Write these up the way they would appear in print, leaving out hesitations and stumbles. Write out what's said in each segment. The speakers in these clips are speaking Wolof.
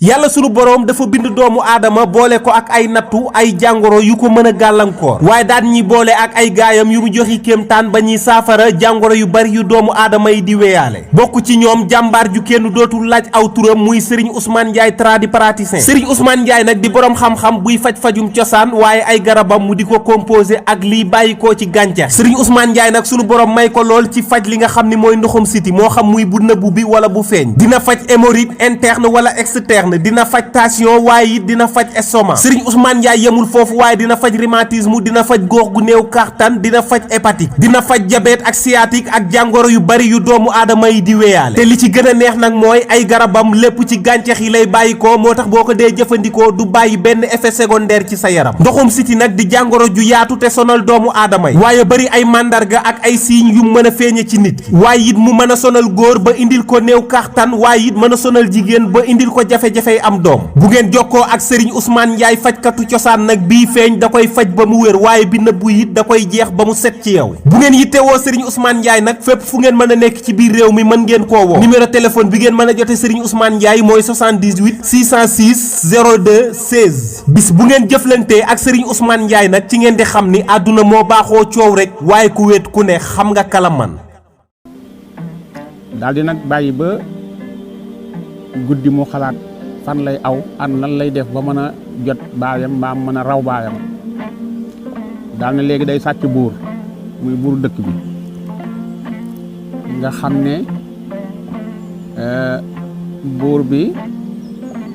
yàlla sunu boroom dafa bind doomu aadama boole ko ak ay nattu ay jàngoro yu ko mën a gàllankoor waaye daan ñi boole ak ay gaayam yu mu joxi kéemtaan ba ñuy saafara jàngoro yu bari yu doomu aadama yi di weyaale bokk ci ñoom jàmbaar ju kenn dootul laaj aw turam muy Serigne Ousmane Ndiaye tradipraticien Serigne Ousmane Ndiaye nag di boroom xam-xam buy faj-fajum cosaan waaye ay garabam mu di ko composé ak liy bàyyi koo ci gàncax Serigne Ousmane Ndiaye nag sunu boroom may ko lool ci faj li nga xam ni mooy ndoxum siti moo xam muy bu nëbbu bi wala bu feeñ dina faj hémorroïde interne wala externe dina faj tension waaye it dina faj estomac Serigne Ousmane Ndiaye yemul foofu waaye dina faj rhumatisme dina faj góox gu néew kàttan dina faj hépatique dina faj diabète ak sciatique ak jàngoro yu bari yu doomu aadama yi di weyaale te li ci gën a neex nag mooy ay garabam lépp ci gàncax yi lay bàyyi ko moo tax boo ko dee jëfandikoo du bàyyi benn effet secondaire ci sa yaram ndoxum siti nag di jàngoro ju yaatu te sonal doomu aadama yi waaye bari ay màndarga ak ay signes yu mën a feeñe ci nit waaye it mu mën a sonal góor ba indil ko néew kàttan waaye it mën a sonal jigéen ba indil ko jafe-jafey am doom bu ngeen jokkoo ak Serigne Ousmane Ndiaye fajkatu cosaan nag bii feeñ da koy faj ba mu wér waaye bi nëbbu it da koy jeex ba mu set ci yow bu ngeen yittewoo Serigne Ousmane Ndiaye nag fépp fu ngeen mën a nekk ci biir réew mi mën ngeen koo woo numéro téléphone bi ngeen mën a jote Serigne Ousmane Ndiaye mooy 78 606 02 16 bis bu ngeen jëflantee ak Serigne Ousmane Ndiaye nag ci ngeen di xam ni àdduna moo baaxoo coow rek waaye ku wéet ku ne xam nga kala man daal di nag bàyyi ba guddi mu xalaat fan lay aw an lan lay def ba mën a jot baayam mbaa mën a raw baayam daal na léegi day sàcc buur muy buur dëkk bi nga xam ne buur bi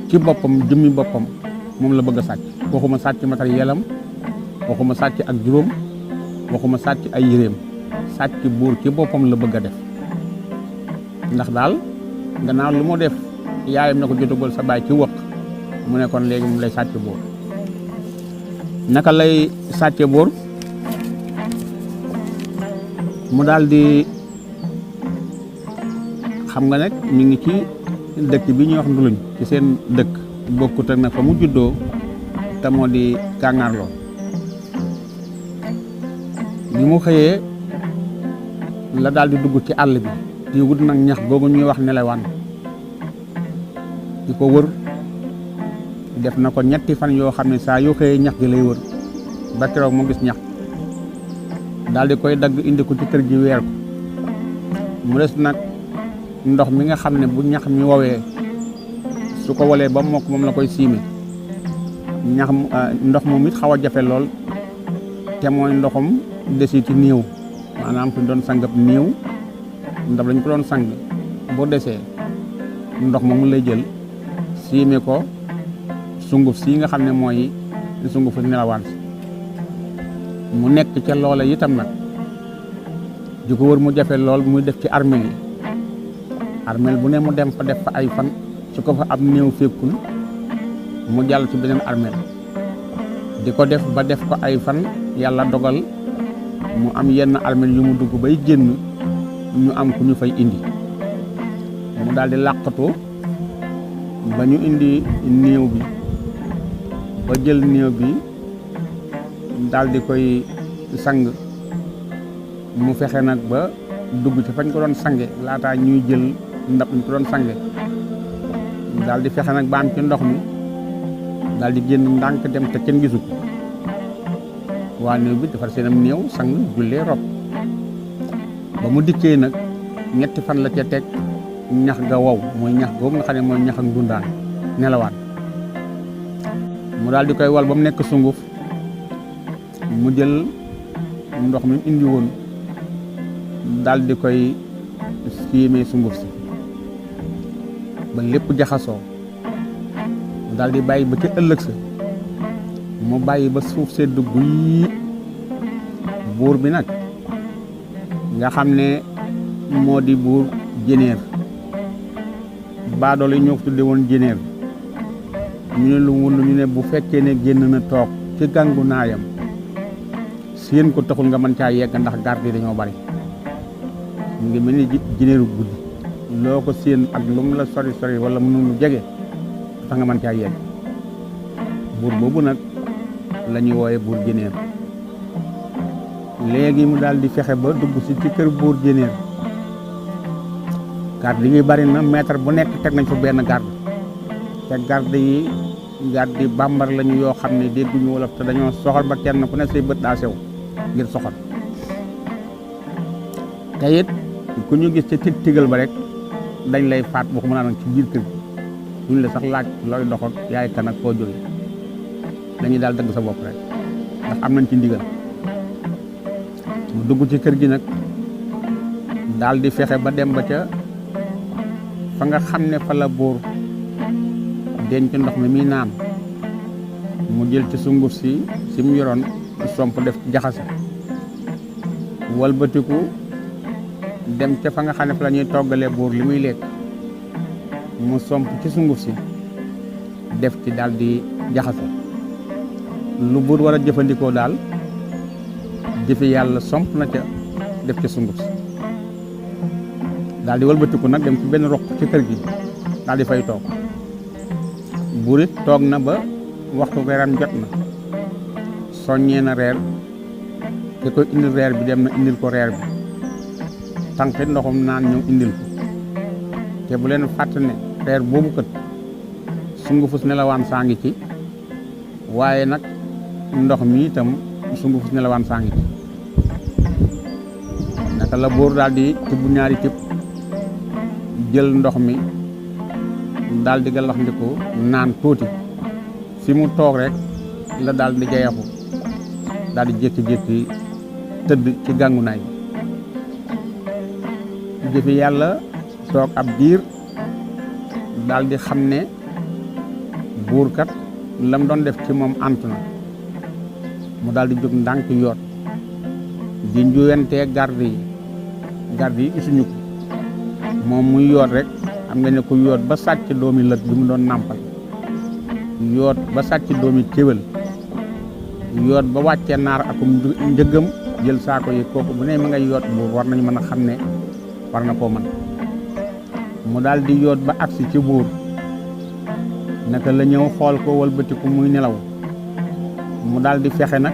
ci boppam jëmmi boppam moom la bëgg a sàcc waxuma sàcc matériel am waxuma sàcc ak juróom waxuma sàcc ay yéreem sàcc buur ci boppam la bëgg a def ndax daal gannaaw lu mu def yaayam na ko jotagul sa baay ci wëq mu ne kon léegi moom lay sàcc buur naka lay sàcce buur mu daal di xam nga nag mi ngi ci dëkk bi ñuy wax nduluñ ci seen dëkk bokkut ak na fa mu juddoo te moo di kàngaarloo bi mu xëyee la daal di dugg ci àll bi di wut nag ñax googu ñuy wax nelewaan di ko wër def na ko ñetti fan yoo xam ne saa yoo xëyee ñax gi lay wër ba keroog mu gis ñax daal di koy dagg indi ko ci kër gi weer ko mu des nag ndox mi nga xam ne bu ñax mi wowee su ko walee ba mokk moom la koy siime ñax ndox moom it xaw a jafe lool te mooy ndoxum desiti néew maanaam fi doon sangab néew ndax lañ ko doon sang boo desee ndox moomu lay jël siime ko sunguf si nga xam ne mooy sungufu nelawaan si mu nekk ca loola itam nag di ko wër mu jafe lool muy def ci armeel yi armeel bu ne mu dem fa def fa ay fan su ko fa ab néew fekkul mu jàll ci beneen armeel di ko def ba def ko ay fan yàlla dogal mu am yenn armeel yu mu dugg bay génn ñu am ku ñu fay indi mu daal di làqatu ba ñu indi néew bi ba jël néew bi daal di koy sang mu fexe nag ba dugg ci fañ ko doon sange laataa ñuy jël ndab ñu ko doon sange daal di fexe nag ba am ci ndox mi daal di génn ndànk dem te kenn gisu ko waa néew bi defar seenam néew sang jullee rob ba mu dikkee nag ñetti fan la ca teg ñax ga wow mooy ñax googu nga xam ne mooy ñax ak dundaan nelawaan mu daal di koy wal ba mu nekk sunguf mu jël ndox mi indi woon daal di koy siimee sunguf si ba lépp jaxasoo mu daal di bàyyi ba ca ëllëg sa mu bàyyi ba suuf sedd guy buur bi nag nga xam ne moo di buur jénéer baadoolo yi ñoo ko tudde woon jénéer ñu ne lu wund ñu ne bu fekkee ne génn na toog ci gàngu naayam séen ko taxul nga mën caa yegg ndax garde yi dañoo bari mu ngi mel ni jénéeru guddi loo ko séen ak lu mu la sori sori wala mu mu jege tax nga mën caa yegg buur boobu nag la ñuy wooye buur jénéer léegi mu daal di fexe ba dugg si ci kër buur jénéer garde yi bari na mètre bu nekk teg nañ fa benn garde te garde yi bàmbar lañu yoo xam ne dégguñu wolof te dañoo soxor ba kenn ku ne say bët daa sew ngir soxor te it ku ñu gis ci tigal ba rek dañ lay faat boo ko mën a nag ci biir kër gi duñ la sax laaj looy dox ak yaay kan ak koo jóge dañuy daal dëgg sa bopp rek ndax am nañ ci ndigal mu dugg ci kër gi nag daal di fexe ba dem ba ca fa nga xam ne fa la buur denc ndox mi muy naan mu jël ci sunguf si mu yoroon somp def ci jaxase walbatiku dem ca fa nga xam ne fa la ñuy toggalee buur li muy lekk mu somp ci sunguf si def ci daal di jaxase lu buur war a jëfandikoo daal jëfi yàlla somp na ca def ci sunguf si daal di walbatiku nag dem ci benn roq ci kër gi daal di fay toog buur it toog na ba waxtu reeram jot na soññee na reer ki koy indil reer bi dem na indil ko reer bi tànqit ndoxum naan ñëw indil ko te bu leen fàtte ne reer boobu kët sungufus nelawaan saa ngi ci waaye nag ndox mi itam sungufus nelawaan saa ngi ci naka la buur daal di tibb ñaari tibb jël ndox mi daal di galax ndiku naan tuuti fi mu toog rek la daal di jayaxu daal di jékki-jékki tëdd ci gàngunaay jëfi yàlla toog ab diir daal di xam ne buurkat lam doon def ci moom antu na mu daal di jóg ndànk yoot di njuyantee garde yi gisuñu ko moom muy yoot rek xam nga ne ku yoot ba sàcc doomi lët bi mu doon nàmpal yoot ba sàcc doomi kéwél yoot ba wàccee naar akum njëggam jël saako yi kooku bu ne ma ngay yoot buur war nañu mën a xam ne war na koo mën mu daal di yoot ba agsi ci buur naka la ñëw xool ko walbatiku muy nelaw mu daal di fexe nag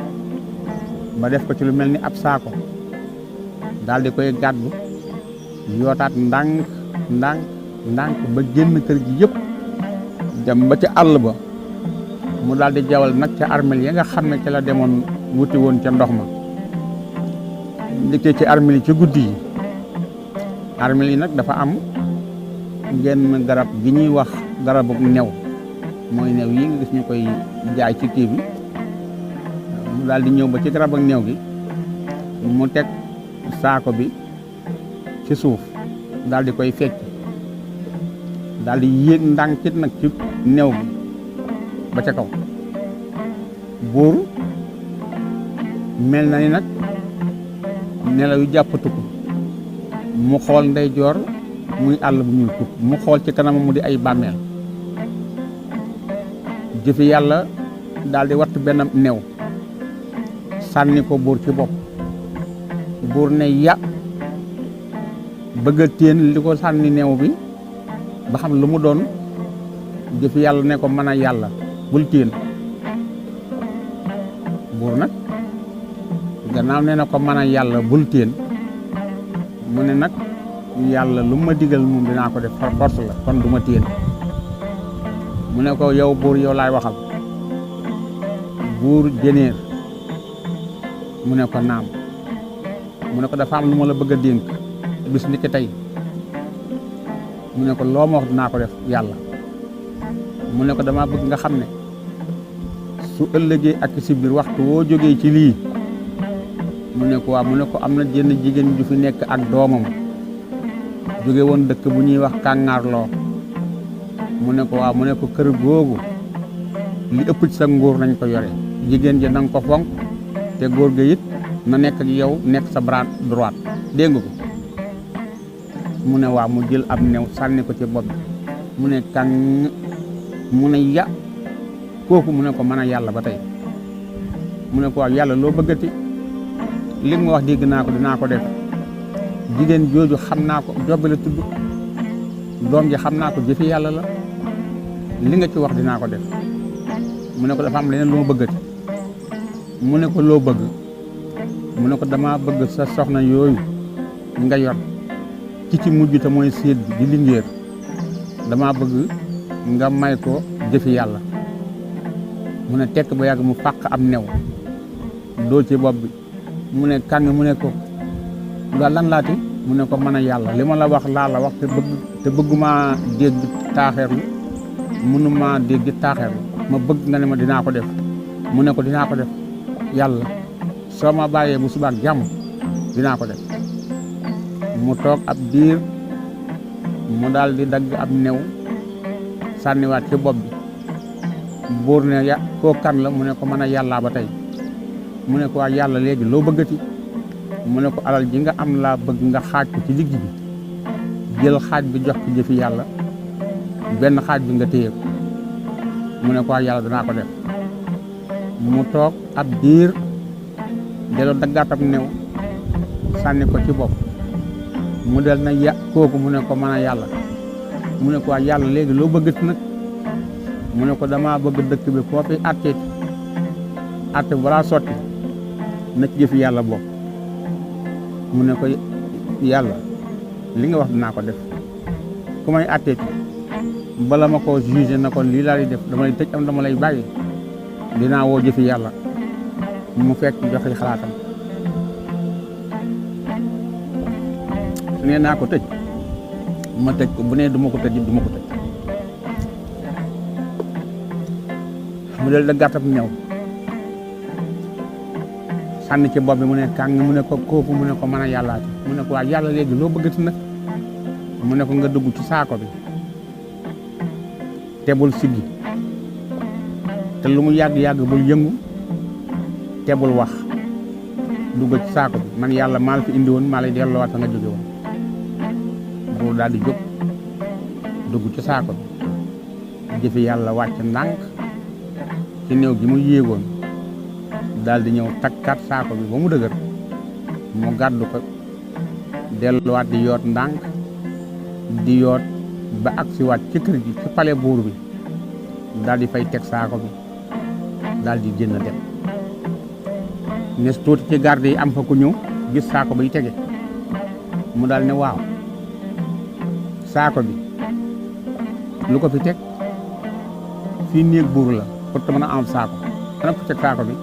ba def ko ci lu mel ni ab saako daal di koy gàddu yootaat ndànk ba génn kër gi yëpp dem ba ca àll ba mu daal di jawal nag ca armel ya nga xam ne ca la demoon wuti woon ca ndox ma ndikkee ci armel yi ci guddi yi armel yi nag dafa am genn garab gi ñuy wax garabu new mooy new yi nga gis ñu koy jaay ci kii bi mu daal di ñëw ba ci garab ak new gi mu teg saako bi ci suuf daal di koy fecc daal di yéeg ndànkit nag ci new gi ba ca kaw buur mel na ni nag nelaw yu jàppatu ko mu xool ndeyjoor muy àll bu ñuy kut mu xool ci kanam mu di ay bàmmeel jëfi yàlla daal di watt benn new sànni ko buur ci bopp buur ne ya bëgg a téen li ko sànni new bi ba xam lu mu doon jëfi yàlla ne ko mën a yàlla bul téen buur nag gannaaw nee na ko mën a yàlla bul téen mu ne nag yàlla lu ma digal moom dinaa ko def par force la kon du ma téen mu ne ko yow buur yow laay waxal buur jëneer mu ne ko naam mu ne ko dafa am lu ma la bëgg a dénk bis ni ki tey mu ne ko loo ma wax dinaa ko def yàlla mu ne ko dama bëgg nga xam ne su ëllëgee ak si biir waxtu woo jógee ci lii mu ne ko waaw mu ne ko am na jenn jigéen ju fi nekk ak doomam jóge woon dëkk bu ñuy wax kàngaarloo mu ne ko waaw mu ne ko kër googu li ëpp ci sa nguur nañ ko yore jigéen ji nanga ko fonk te góor ga it na nekk ak yow nekk sa bras droite dégg nga ko mu ne waaw mu jël ab new sànni ko ci bopp bi mu ne kàng mu ne ya kooku mu ne ko mën a yàlla ba tey mu ne ko waaw yàlla loo bëggati li nga wax dégg naa ko dinaa ko def jigéen jooju xam naa ko jobbe la tudd doom ji xam naa ko jëfi yàlla la li nga ci wax dinaa ko def mu ne ko dafa am leneen lu ma bëggati mu ne ko loo bëgg mu ne ko dama bëgg sa soxna yooyu nga yor ki ci mujj te mooy séet bi di lingéer dama bëgg nga may ko jëfi yàlla. mu ne tekk ba yàgg mu fàq am new doo ci bopp bi mu ne kàng mu ne ko nga lan laati mu ne ko mën a yàlla li ma la wax laa la wax te bëgguma dégg taaxeerlu mënuma dégg taaxeerlu ma bëgg nga ne ma dinaa ko def mu ne ko dinaa ko def yàlla soo ma bàyyee bu subaak jàmm dinaa ko def. mu toog ab diir mu daal di dagg ab new sànniwaat ci bopp bi buur ne ya koo kan la mu ne ko mën a yàllaa ba tey mu ne ko waa yàlla léegi loo bëggati mu ne ko alal ji nga am laa bëgg nga xaaj ko ci digg bi jël xaaj bi jox ko jëfi yàlla benn xaaj bi nga téye ko mu ne ko waa yàlla danaa ko def. mu toog ab diir delloo daggaat ab new sànni ko ci bopp mu del na kooku mu ne ko mën a yàlla mu ne ko waa yàlla léegi loo bëggati nag mu ne ko dama bëgg dëkk bi koo fi atte balaa sotti na ci jëfi yàlla bokk. mu ne ko yàlla li nga wax dinaa ko def ku may atte bala ma ko jugé na ko lii laa di def dama lay tëj am dama lay bàyyi dinaa woo jëfi yàlla mu fekk joxe xalaatam. nee naa ko tëj ma tëj ko bu nee du ma ko tëj du ma ko tëj. mu del da gàttab ñëw sànni ci bopp bi mu ne kàng mu ne ko kooku mu ne ko mën a yàllaati mu ne ko waa yàlla léegi loo bëggati nag mu ne ko nga dugg ci saako bi te bul siggi te lu mu yàgg-yàgg bul yëngu te bul wax dugg ci saako bi man yàlla maa la fi indi woon maa lay delloowaat fa nga jóge woon. buur daal di jóg dugg ci saako bi jëfi yàlla wàcc ndànk ci néew gi mu yéegoon daal di ñëw takkaat saako bi ba mu dëgër mu gàddu ko delluwaat di yoot ndànk di yoot ba agsiwaat ci kër gi ci pale buur bi daal di fay teg saako bi daal di génn dem. nes tuuti ci garde yi am fa ku ñëw gis saako bi tege mu daal ne waaw saako bi lu ko fi teg fii néeg buur la pour te mën a am saako ana ko teg saako bi.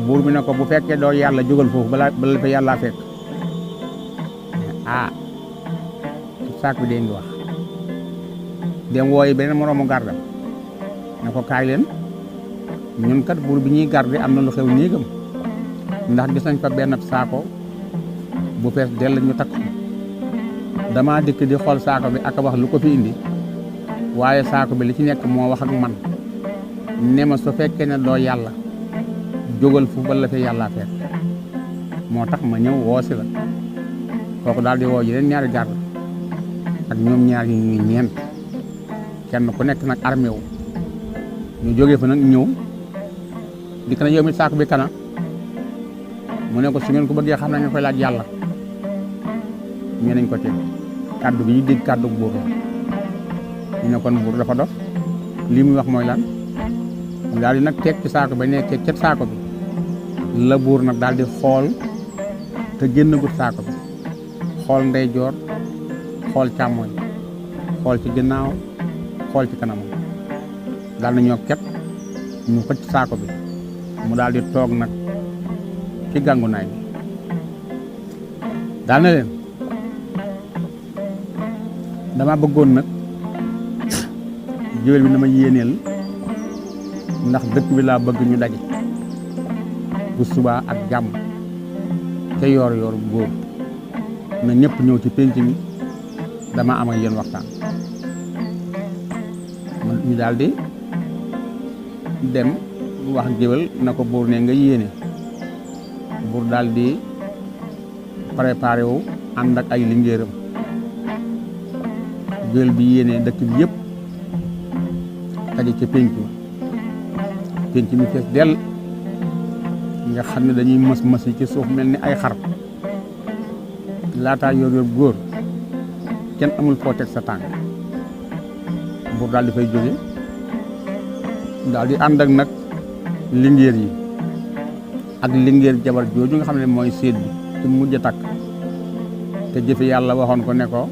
buur bi ne ko bu fekkee doo yàlla jógal foofu bala fa yàllaa fekk saako bi dee ngi wax dem wooyi beneen moroomu gardam ne ko kaay leen ñun kat buur bi ñuy garde am na lu xew néegam ndax gis nañ fa benn saako bu fees dell ñu takk dama dikk di xool saako bi ak wax lu ko fi indi waaye saako bi li ci nekk moo wax ak man ne ma su fekkee ne doo yàlla jógal fu bala fi yàllaa fekk moo tax ma ñëw woo si la. kooku daal di woo yeneen ñaari garde ak ñoom ñaar ñi ñeent kenn ku nekk nag armé wu ñu jógee fa nag ñëw dikk na yow mi saako bi kana mu ne ko su ngeen ko bëggee xam na ngeen koy laaj yàlla ñu nañ ko teg kàddu gi ñu dégg kàddu buur la ñu ne kon buur dafa dof lii muy wax mooy lan daal di nag teg ci saako ba nekkee cet saako bi la buur nag daal di xool te génn gut saako bi xool ndeyjoor xool càmmooñ xool ci ginnaaw xool ci kanamam daal na ñoo ket ñu xëcc saako bi mu daal di toog nag ci gàngunaay bi daal na leen dama bëggoon nag géwél bi na ma yéeneel ndax dëkk bi laa bëgg ñu daje bu subaa ak jàmm ca yoor yoor góor na ñëpp ñëw ci pénc mi dama am ak yéen waxtaan ñu daal di dem wax géwél na ko buur ne nga yéene buur daal di préparé wu ànd ak ay lingéeram géwél bi yéene dëkk bi yëpp daje ca pénc mi fees dell nga xam ne dañuy mës yi ci suuf mel ni ay xar laataa yor yor góor kenn amul foo teg sa tànk buur daal di fay jóge daal di ànd ak nag lingéer yi ak lingéer jabar jooju nga xam ne mooy séet bi ci mujj a takk te jëfe yàlla waxoon ko ne ko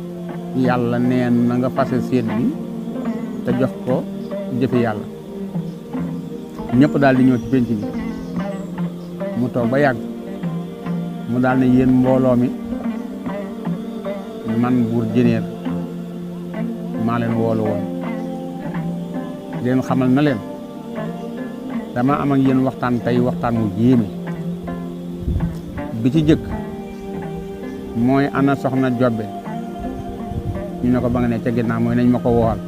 yàlla neen na nga fase séet bi te jox ko jëfi yàlla. ñëpp daal di ñëw ci penc bi mu toog ba yàgg mu daal ne yéen mbooloo mi man buur Jineer maa leen woolu woon leen xamal na leen dama am ak yéen waxtaan tey waxtaan mu jéeme bi ci jëkk mooy ana soxna Jobbe ñu ne ko ba nga ne ca ginnaaw mooy nañ ma ko wool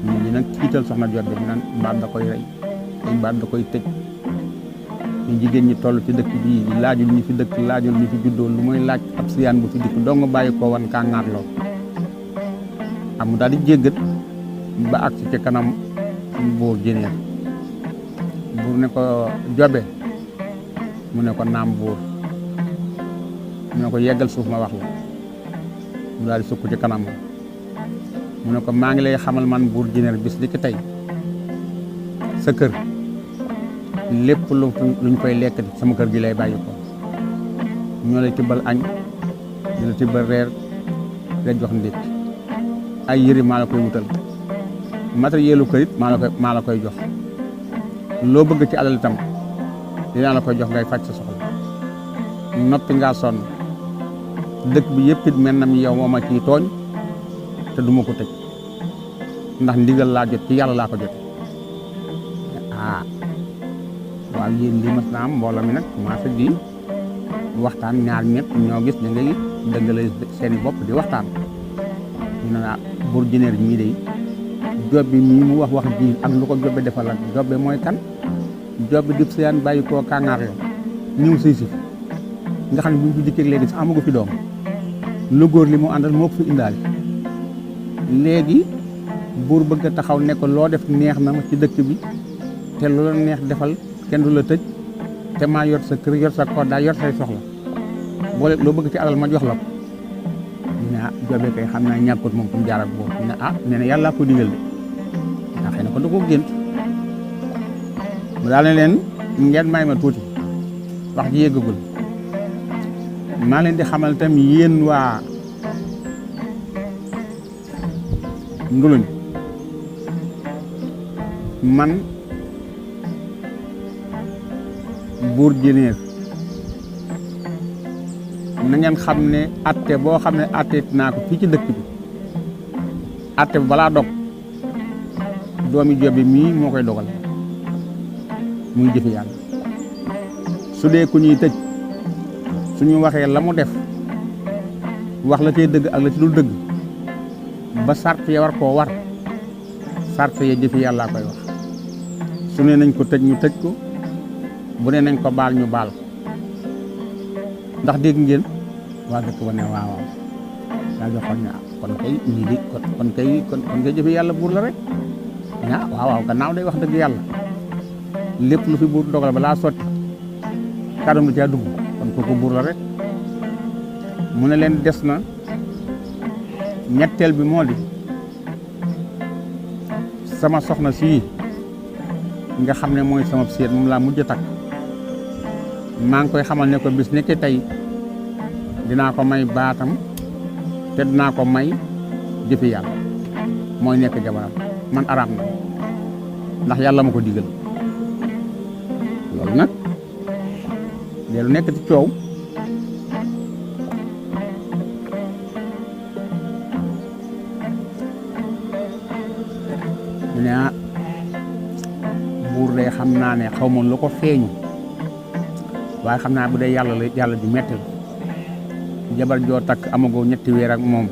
ñu nag tiital soxna Jobbe ñu naan mbaat da koy rey ay mbaat da koy tëj ñu jigéen ñi toll ci dëkk bii laajul ñi fi dëkk laajul ñi fi juddoo lu mooy laaj ab siyaan bu fi dikk dong bàyyi ko wan kàngaarloo am daal di jéggat ba agsi ci kanam buur Jineer buur ne ko Jobbe mu ne ko naam buur mu ne ko yeggal suuf ma wax la mu daal di sukk ci kanam mu ne ko maa ngi lay xamal man buur Jineer bis di ki tey sa kër lépp luñ koy lekk sama kër gi lay bàyyi ko ñoo lay tibbal añ ñu la tibbal reer la jox ndékki ay yëri maa la koy wutal matérielu kër it maa la koy jox loo bëgg ci alal itam dinaa la koy jox ngay faj sa soxla noppi ngaa sonn dëkk bi yëpp it mel na mi yow moo ma ciy tooñ te duma ko tëj ndax ndigal laa jot ci yàlla laa ko jot waaw yéen lii mas naa am mbooloo mi nag commencé di waxtaan ñaar ñett ñoo gis da ngay dëngale seeni bopp di waxtaan ñu ne buur Jineer mii de Jobbe mii mu wax ji ak lu ko Jobbe defal ak Jobbe mooy kan Jobbe di siyaan bàyyi koo kàngaar yo ñëw sëy si nga xam ne bu ñu fi dikkee léegi sax amagu fi doom lu góor li mu àndal moo ko fi indaale léegi buur bëgg a taxaw ne ko loo def neex na ma ci dëkk bi te lu la neex defal kenn du la tëj te maa yor sa kër yor sa koddaa yor say soxla boole loo bëgg ci alal ma jox la ko ñu ne Jobbe kay xam naa ñàkkut moom fu mu jaar ak boobu ñu ne nee na yàllaa ko digal de ndax xëy na ko da koo gént mu daal ne leen ngeen may ma tuuti wax ji yéggagul maa leen di xamal tam yéen waa Nduluñ man buur Jineer na ngeen xam ne atte boo xam ne atte naa ko fii ci dëkk bi atte bi balaa dog doomi Jobbe mii moo koy dogal muy jëfe yàlla su dee ku ñuy tëj suñu waxee la mu def wax la cay dëgg ak la ci dul dëgg ba sart ya war koo war sart ya jëfe yàllaa koy wax su ne nañ ko tëj ñu tëj ko bu ne nañ ko baal ñu baal ko ndax dégg ngeen waa dëkk ba ne waaw daa joxoon ne kon kay ñii di kon kay jëfe yàlla buur la rek waaw gannaaw day wax dëgg yàlla lépp lu fi buur dogal ba laa sotti kàddu lu caa dugg kon kooku buur la rek mu ne leen des na ñetteel bi moo di sama soxna sii nga xam ne mooy sama séet moom laa mujj a takk maa ngi koy xamal ne ko bis nekk tey dinaa ko may baatam te dinaa ko may jëfi yàlla mooy nekk jabaram man araam na ndax yàlla ma ko digal loolu nag dellu nekk ci coow ne buur de xam naa ne xaw ma lu ko feeñu waaye xam naa bu dee yàlla ju metti la jabar joo takk amagoo ñetti weer ak moom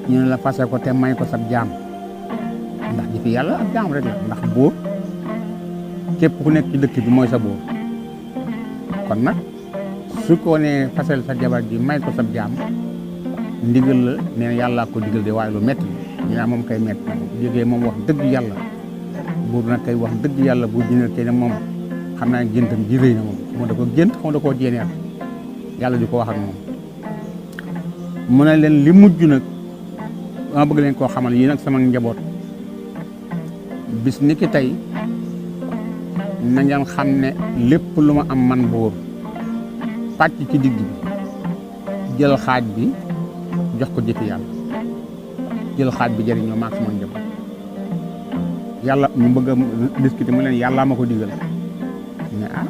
ñu ne la fase ko te may ko sab jaam ndax ji fi yàlla ak jaam rek la ndax buur képp ku nekk ci dëkk bi mooy sa buur kon nag su ko nee fasel sa jabar ji may ko sab jaam ndigal la nee na yàllaa ko digal de waaye lu metti la ñu moom kay metti na jógee moom wax dëgg yàlla buur nag kay wax dëgg yàlla bu Jineer kay ne moom xam naa géntam ji rëy na moom moo da ko gént xaw da koo jéeneer yàlla di ko wax ak moom mu ne leen li mujj nag ma bëgg leen koo xamal yii nag sama njaboot bis ni ki tey na ngeen xam ne lépp lu ma am man buur pàcc ci digg bi jël xaaj bi jox ko jëfi yàlla jël xaaj bi jëriñoo maag sama njaboot yàlla mu bëgg a discuter mu leen yàllaa ma ko digal ñu ne ah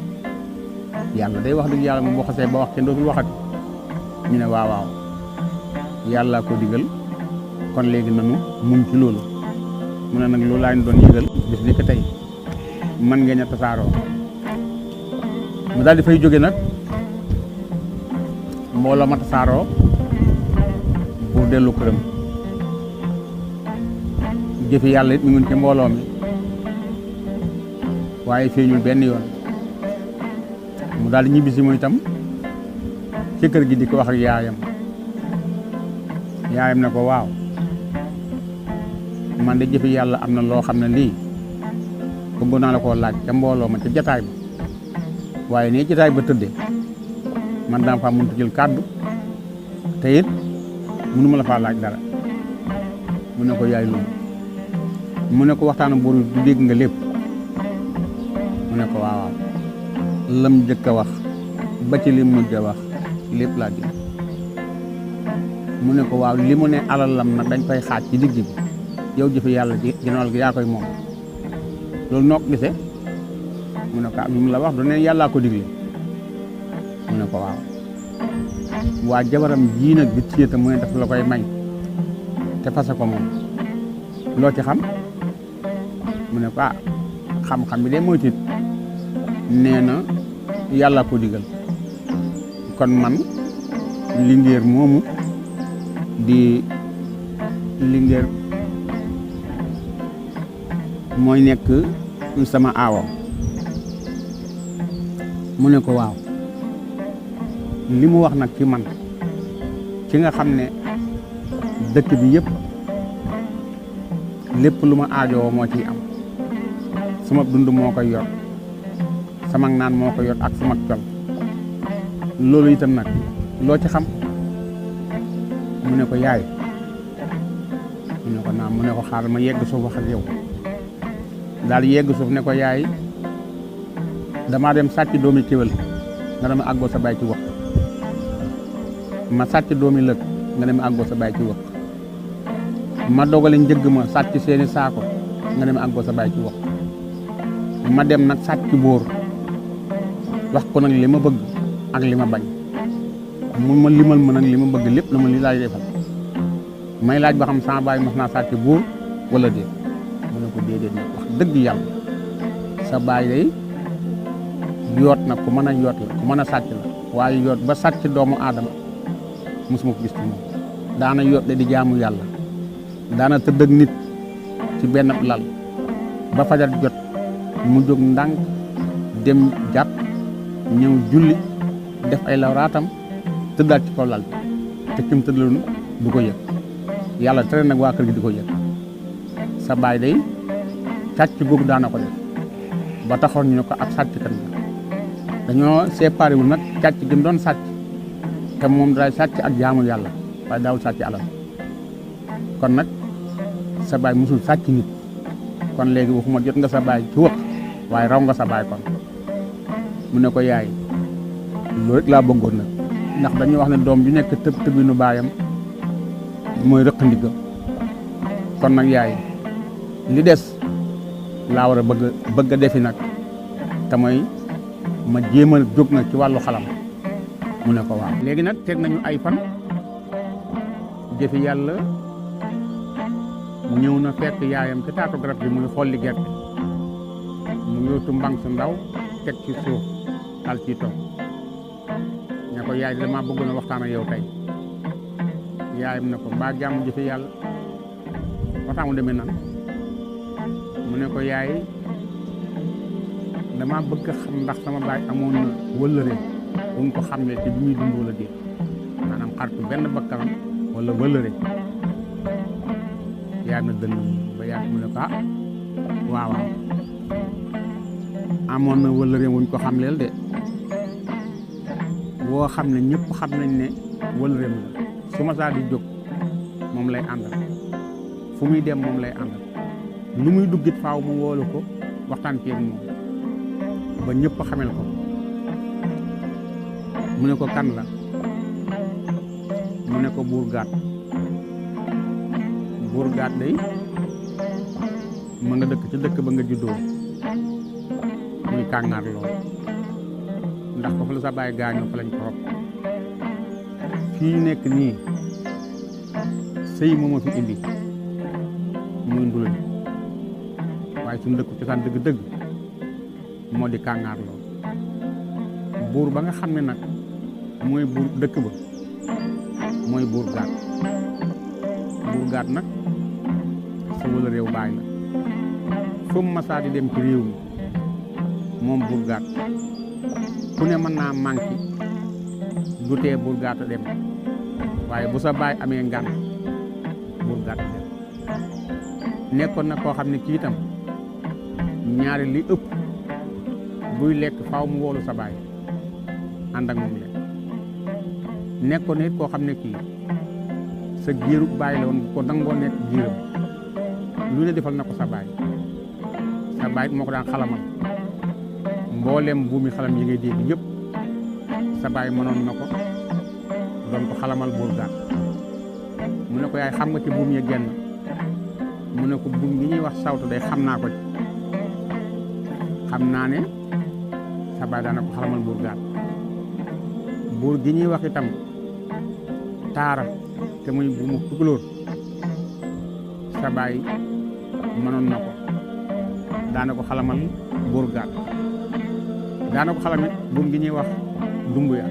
yàlla day wax dëgg yàlla moom boo xasee ba wax kenn dootul waxati ñu ne waaw waaw yàllaa ko digal kon léegi nanu muñ ci loolu mu ne nag loolu laa ñu doon yëgal bis ni ko tey man ngeen a tasaaroo mu daal di fay jóge nag mbooloo ma tasaaroo pour dellu këram jëfi yàlla it mi ngi ci mbooloo mi waaye feeñul benn yoon mu daal di ñibbisi mooy itam ci kër gi di ko wax ak yaayam ne ko waaw man de jëfi yàlla am na loo xam ne lii bëggoon naa la koo laaj ca mbooloo ma ca jataay ba waaye nii jataay ba tëddee man dama faa mënut a jël kàddu te it mënu ma la faa laaj dara mu ne ko yaay loolu mu ne ko waxtaanu buur du dégg nga lépp mu ne ko waaw lam jëkk a wax ba ci lim mujj a wax lépp laa dégg mu ne ko waaw li mu ne alalam nag dañ koy xaaj ci digg bi yow jëfe yàlla ci ginnaaw gi yaa koy moom loolu noo ko gisee mu ne ko am mu la wax du ne yàllaa ko digle mu ne ko waaw waa jabaram jii nag bi téyeta mu ne daf la koy may te fase ko moom loo ci xam mu ne ko ah xam-xam bi de mooy tiit nee na yàllaa ko digal kon man Linguère moomu di Linguère mooy nekk sama aawo mu ne ko waaw li mu wax nag ci man ci nga xam ne dëkk bi yëpp lépp lu ma aajowoo moo ciy am sama dund moo koy yor sama naan moo koy yor ak sama col loolu itam nag loo ci xam mu ne ko yaay mu ne ko naam mu ne ko xaaral ma yegg suuf wax ak yow daal yegg suuf ne ko yaay damaa dem sàcc doomi kéwél nga dem àggoo sa baay ci wax ma sàcc doomi lëg nga dem àggoo sa baay ci wax ma dogale njëgg ma sàcc seeni saako nga dem àggoo sa baay ci wax ma dem nag sàcc bóor wax ko nag li ma bëgg ak li ma bañ mu ma limal ma nag li ma bëgg lépp na ma li laay defal may laaj ba xam sama baay mos naa sàcc bóor wala déet mu ne ko déedéet nag wax dëgg yàlla sa baay day yoot nag ku mën a yoot la ku mën a sàcc la waaye yoot ba sàcc doomu aadama mosuma ko gis ci moom daana yoot de di jaamu yàlla daana tëdd ak nit ci benn lal ba fajar jot mu jóg ndànk dem jàpp ñëw julli def ay lawraatam tëddaat ci kaw lal bi te kim tëddaloon du ko yëg yàlla tere nag waa kër gi di ko yëg sa baay day sàcc googu daana ko def ba taxoon ñu ne ko ab sàcckat la dañoo séparé wu nag sàcc gi mu doon sàcc te moom day sàcc ak jaamu yàlla waaye daawul sàcc alal kon nag sa baay musul sàcc nit kon léegi waxuma jot nga sa baay ci wëq waaye raw nga sa baay kon mu ne ko yaay loolu rek laa bëggoon nag ndax dañuy wax ne doom ju nekk tëb tëbinu baayam mooy rëq ndiggam kon nag yaay li des laa war a bëgg a defi nag te mooy ma jéem a jóg nag ci wàllu xalam mu ne ko waaw léegi nag teg nañu ay fan jëfi yàlla ñëw na fekk yaayam ci taatu garab bi muy xolli gerte mu yóotu mbang su ndaw teg ci suuf al ci toog ne ko yaay dama bëggoon a waxtaan ak yow tey yaayam ne ko mbaa jàmm jëfi yàlla waxtaan mu demee nan mu ne ko yaay dama bëgg xam ndax sama baay amoon na wëllëre bu mu ko xamlee ci bi muy dund wala déet maanaam xaritu benn bakkanam wala wëllëre yaay na dënn ba yàgg mu ne ko ah waaw waaw amoon na wëllëre wuñ ko xamleel de woo xam ne ñëpp xam nañ ne wëllëreem la su ma saa di jóg moom lay àndal fu muy dem moom lay àndal lu muy duggit faaw mu woolu ko waxtaan ceeg moom ba ñëpp xamel ko mu ne ko kan la mu ne ko buur gaat buur gaat day ma nga dëkk ci dëkk ba nga juddoo muy kàngaar lool ndax foofu la sa baay gaañoo fa lañ ko rob fii nekk nii sëy mooma fi indi muy ndula ni waaye suñu dëkk cosaan dëgg-dëgg moo di kàngaar lool buur ba nga xam ne nag mooy buur dëkk ba mooy buur gaat nag sa wala réew baay la fu mu masaa di dem ci réew mi moom buur gaat ku ne mën naa manqué du tee buur gaat a dem waaye bu sa baay amee ngan buur gaat a dem nekkoon na koo xam ne kii itam ñaari li ëpp buy lekk faaw mu woolu sa baay ànd ak moom lekk nekkoon nit koo xam ne kii sa giiru baay la woon ko nangoo nekk giiram lu ne defal na ko sa baay moo ko daan xalamal mboolem buumi xalam yi ngay dégg yëpp sa baay mënoon na ko doon ko xalamal buur gaat mu ne ko yaay xam nga ci buum ya genn mu ne ko buum gi ñuy wax sawtu day xam naa ko ci xam naa ne sa baay daana ko xalamal buur gaat buur gi ñuy wax itam taara te muy buumu tukulóor sa baay mënoon na ko daana ko xalamal buur gaat daana ko xalamit buum gi ñuy wax dumbuya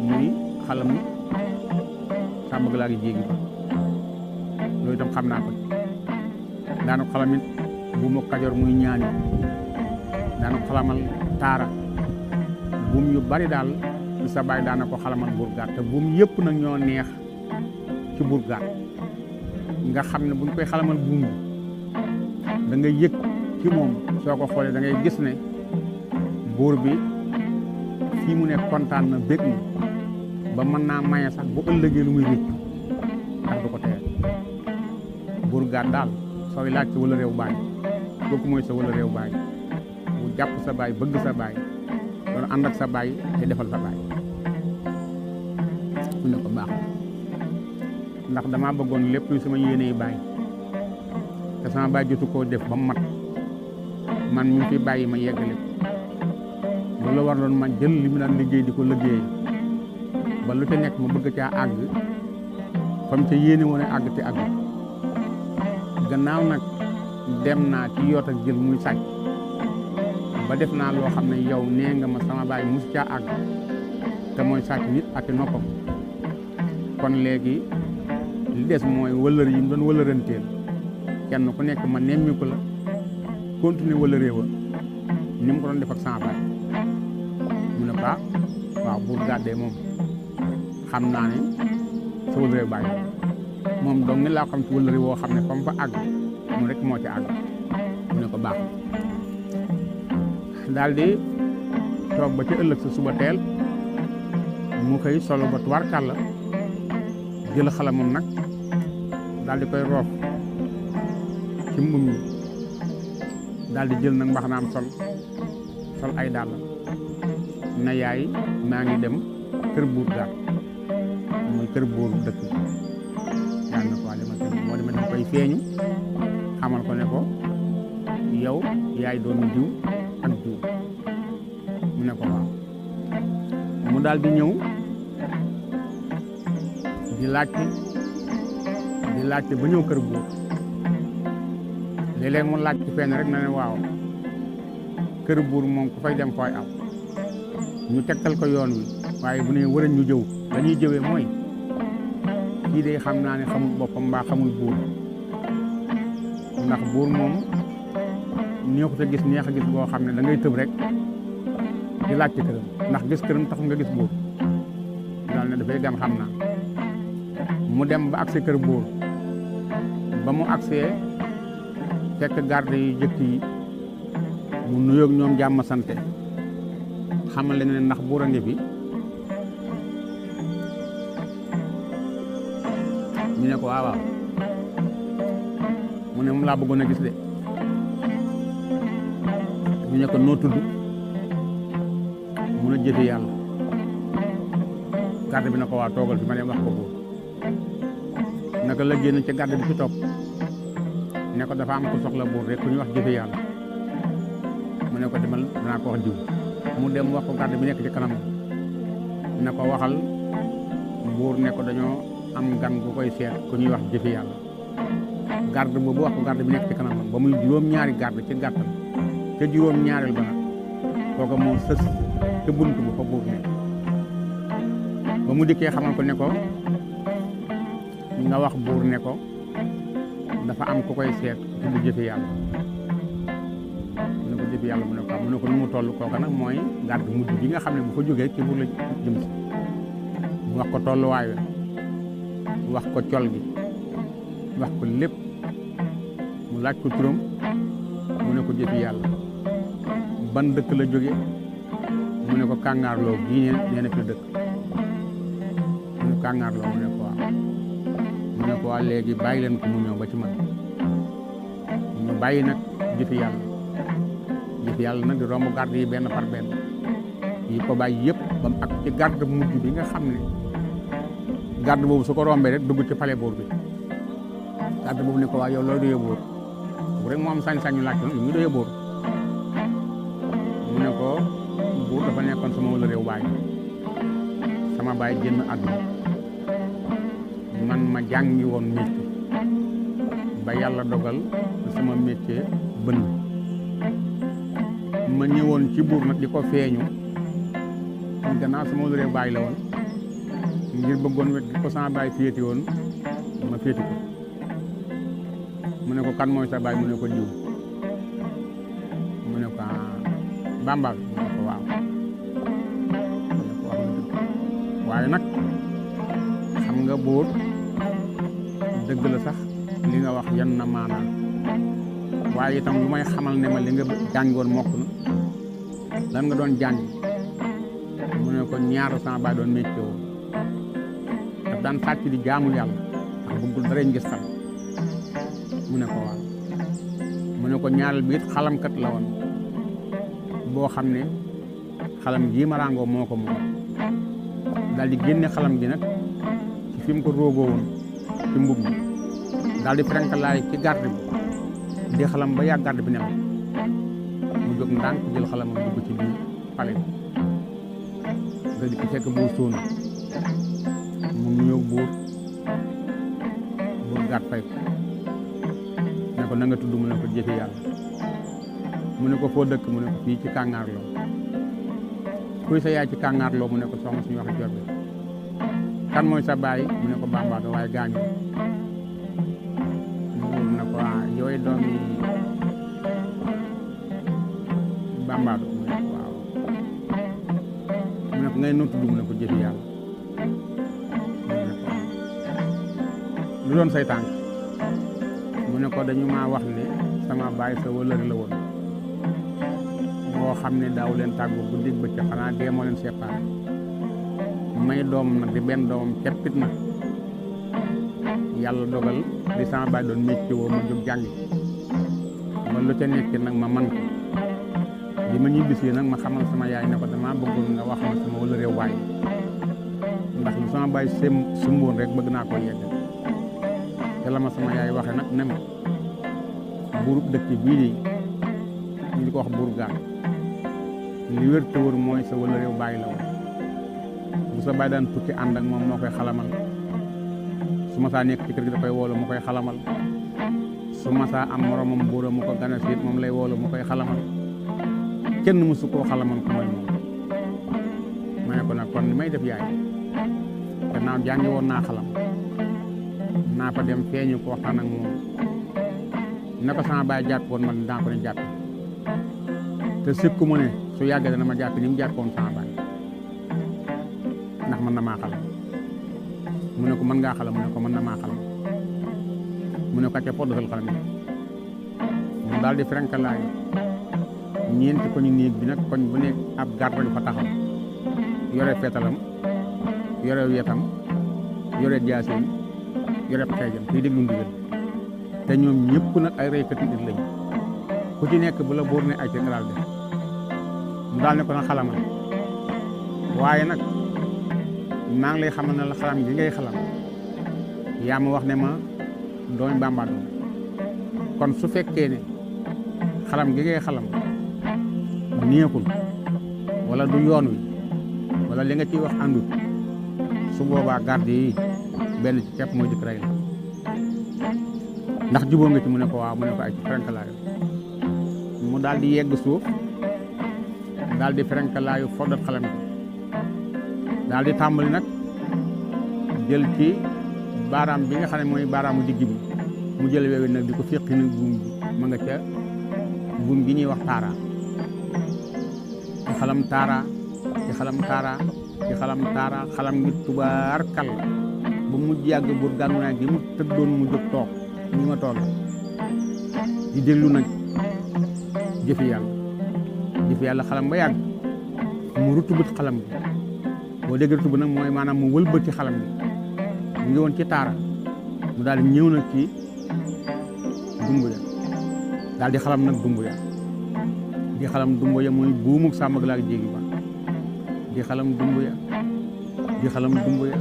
muy xalam sa bëgg laa gi jéegi ba loolu itam xam naa ko daana ko xalamit buumu kajoor muy ñaani daana ko xalamal taara buum yu bari daal sa baay daana ko xalamal buur gaat te buum yëpp nag ñoo neex ci buur gaat nga xam ne buñ koy xalamal buum bi da nga yëg ci moom soo ko xoolee da ngay gis ne buur bi fii mu ne kontaan na bég na ba mën naa maye sax bu ëllëgee lu muy réccu ndax du ko teye buur gaat daal sooy laaj sa wala réew baay kooku mooy sa wala réew baay bu jàpp sa baay bëgg sa baay doon ànd ak sa baay te defal sa baay mu ne ko baax ndax damaa bëggoon lépp lu sama yéeney baay te sama baay jotu koo def ba mu mat man mi fi bàyyi ma yeggale ko loolu war doon ma jël li mu daan liggéey di ko liggéey ba lu ca nekk ma bëgg caa àgg fam ca yéene woon a àgg te àgg gannaaw nag dem naa ci yoot ak jël muy sàcc ba def naa loo xam ne yow nee nga ma sama baay mus caa àgg te mooy sàcc nit ak noppam kon léegi li des mooy wëllër yi mu doon wëllëranteel kenn ku nekk ma nemmiku la continuer wëllëree wa ni mu ko doon def ak sama baay mu ne ko waaw buur gaat de moom xam naa ne sa wëllëree baay moom donc ni laa xam ci wëllëree woo xam ne fa mu fa àgg mu rek moo ci àgg mu ne ko baax daal di toog ba ci ëllëg sa suba teel mu xëy solo ba tubaarkàlla jël xalamam nag daal di koy roof ci mbum mi daal di jël nag mbaxanaam sol ay dàll na yaay maa ngi dem kër buur gaat muy kër buur dëkk yaa na ko waa dema moo dema dama koy feeñu xamal ko ne ko yow yaay doomu diw ak diw mu ne ko waaw mu daal di ñëw di laajte ba ñëw kër buur léeg-léeg mu laaj ci fenn rek na ne waaw kër buur moom ku fay dem fooy aw ñu tegtal ko yoon wi waaye bu ne wërëñ ñu jëw dañuy jëwee mooy kii de xam naa ne xamul boppam mbaa xamul buur ndax buur moom neexut a gis neex a gis boo xam ne da ngay tëb rek di laaj ci këram ndax gis këram taxul nga gis buur daal ne dafay dem xam naa mu dem ba agsi kër buur ba mu agsee fekk garde yi jëkk yi mu nuyoog ñoom jàmm sante xamal leen ne ndax buur a ngi fi ñu ne ko waaw waaw mu ne moom laa bëggoon a gis de ñu ne ko noo tudd mun a jëfe yàlla garde bi na ko waa toogal fi ma dem wax ko buur naka la génn ci gàdd bi ci topp ne ko dafa am ko soxla buur rek ku ñuy wax jëfe yàlla mu ne ko demal danaa ko wax diw mu dem wax ko gàdd bi nekk ci kanam ne ko waxal buur ne ko dañoo am gan gu koy seet ku ñuy wax jëfe yàlla garde boobu wax ko garde bi nekk ci kanam ba muy juróom-ñaari garde ci gàttal ca juróom-ñaareel ba nag kooka moo sës ca bunt bu fa buur ne ba mu dikkee xamal ko ne ko nga wax buur ne ko dafa am ku koy seet ku tudd jëfe yàlla mu ne ko jëfe yàlla mu ne ko nu mu toll kooka nag mooy garde mujj bi nga xam ne bu fa jógee ci buur la jëm si mu wax ko tolluwaay wax ko col gi wax ko lépp mu laaj ko turam mu ne ko jëfi yàlla ban dëkk la jóge mu ne ko kàngaarloo gii nee na fi la dëkk mu ne kàngaarloo mu ne ko waaw mu ne ko waa léegi bàyyi leen ko mu ñëw ba ci man ñu bàyyi nag jëfi yàlla nag di romb garde yi benn par benn yi ko bàyyi yëpp ba mu ak ci garde mujj bi nga xam ne garde boobu su ko rombee rek dugg ci palais buur bi garde boobu ne ko waa yow loolu doyee buur bu rek moo am sañ-sañu laaj ko ñu doyee buur mu ne ko buur dafa nekkoon sama wala réew baay sama baay génn àdduna man ma jàngi woon métier ba yàlla dogal sama métier bënn ma ñëwoon ci buur nag di ko feeñu gannaaw sama wala réew baay la woon ngir bëggoon wet gi ko sama baay féeti woon ma féeti ko mu ne ko kan mooy sa baay mu ne ko diw mu ne ko Bamba mu ne ko waaw mu ne ko wax na dëgg waaye nag xam nga buur dëgg la sax li nga wax yan na maanaam waaye itam lu may xamal ne ma li nga jàngoon mokk na lan nga doon jàng mu ne ko ñaar sama baay doon métier woon daf daan sàcc di jaamul yàlla ndax bëggul dara ngis tal mu ne ko waaw mu ne ko ñaareel bi it xalamkat la woon boo xam ne xalam gii ma ràngoo moo ko moom daal di génne xalam gi nag ci fi mu ko roogoo woon ci mbub mi daal di frenkalaay ci garde bi di xalam ba yàgg garde bi ne mu jóg ndànk jël xalamam dugg ci biir palais bi nga di ko fekk buur sóonu mu ñëw buur gàtt fay ko ne ko na nga tudd mu ne ko jëfe yàlla mu ne ko foo dëkk mu ne ko fii ci kàngaarloo kuy sa yaay ci kàngaarloo mu ne ko soxna suñu wax jorbe kan mooy sa baay mu ne ko bambaado waaye gaañu buur ne ko yooyu doomi bambaado mu ne ko waaw mu ne ko ngay noo tudd mu ne ko jëfe yàlla lu doon say tànk mu ne ko dañu maa wax ne sama baay sa wëllëri la woon boo xam ne daaw leen tàggu bu dig ba ci xanaa dee moo leen séparé may doom nag di benn doomam ceppit nag yàlla dogal di sama baay doon métier woo ma jóg jàngi ba lu ca nekk nag ma man ko bi ma ñibbisee nag ma xamal sama yaay ne ko damaa bëggoon nga wax ma sama wëllëri waay ndax lu sama baay sumboon rek bëgg naa koo yegg te la ma sama yaay waxe nag ne ma buurub dëkk bii de ñu di ko wax buur gaan li wér te wër mooy sa wala réew bàyyi la woon bu sa bàyyi daan tukki ànd ak moom moo koy xalamal su ma saa nekk ci kër gi da koy woolu mu koy xalamal su ma saa am moromam buura mu ko gane siit moom lay woolu mu koy xalamal kenn mësu koo xalamal ku mooy moom ma ne ko nag kon li may def yaay gannaaw jàngi woon naa xalam naa fa dem feeñu ko waxtaan ak moom ne ko sama baay jàpp woon man daa ko ne jàpp te sikku mu ne su yàggee dana ma jàpp ni mu jàppoon sama baay ndax mën na maa xalam mu ne ko mën ngaa xalam mu ne ko mën na maa xalam mu ne ko acca poddasal xalam yi mu daal di frenkalaay ñeenti koñu néeg bi nag koñ bu nekk ab garde fa taxaw yore feetalam yore yetam yore jaaseem yore xeejam kuy déglu ndigal te ñoom ñëpp nag ay reykati nit lañu ku ci nekk bu la buur ne ay ca nga daal def mu daal ne ko nag xalamal waaye nag maa ngi lay xamal ne la xalam gi ngay xalam yaa ma wax ne ma doomi Bamba doon kon su fekkee ne xalam gi ngay xalam neexul wala du yoon wi wala li nga ciy wax àndut su boobaa garde yi benn ci képp mooy dikk rey la ndax jubóo nga ci mu ne ko waaw mu ne ko ay ci ferenkalaayu mu daal di yegg suuf daal di ferenkalaayu foddat xalam gi daal di tàmbali nag jël ci baaraam bi nga xam ne mooy baaraamu digg bi mu jël weewi nag di ko féqi nag buum bi ma nga ca buum gi ñuy wax taara ci xalam taara ci xalam taara ci xalam taara xalam ngi tubaar kal ba mujj yàgg buur gànnaay gi mu tëddoon mu jóg toog ñi ma toll di déglu nag jëfi yàlla xalam ba yàgg mu rutubut xalam gi boo dégg rutubut nag mooy maanaam mu wëlbati xalam gi mu ngi woon ci taara mu daal di ñëw nag ci dumb ya daal di xalam nag dumb ya di xalam dumb ya muy buumuk sàmm ak laak jéegi ba di xalam dumb ya di xalam dumb ya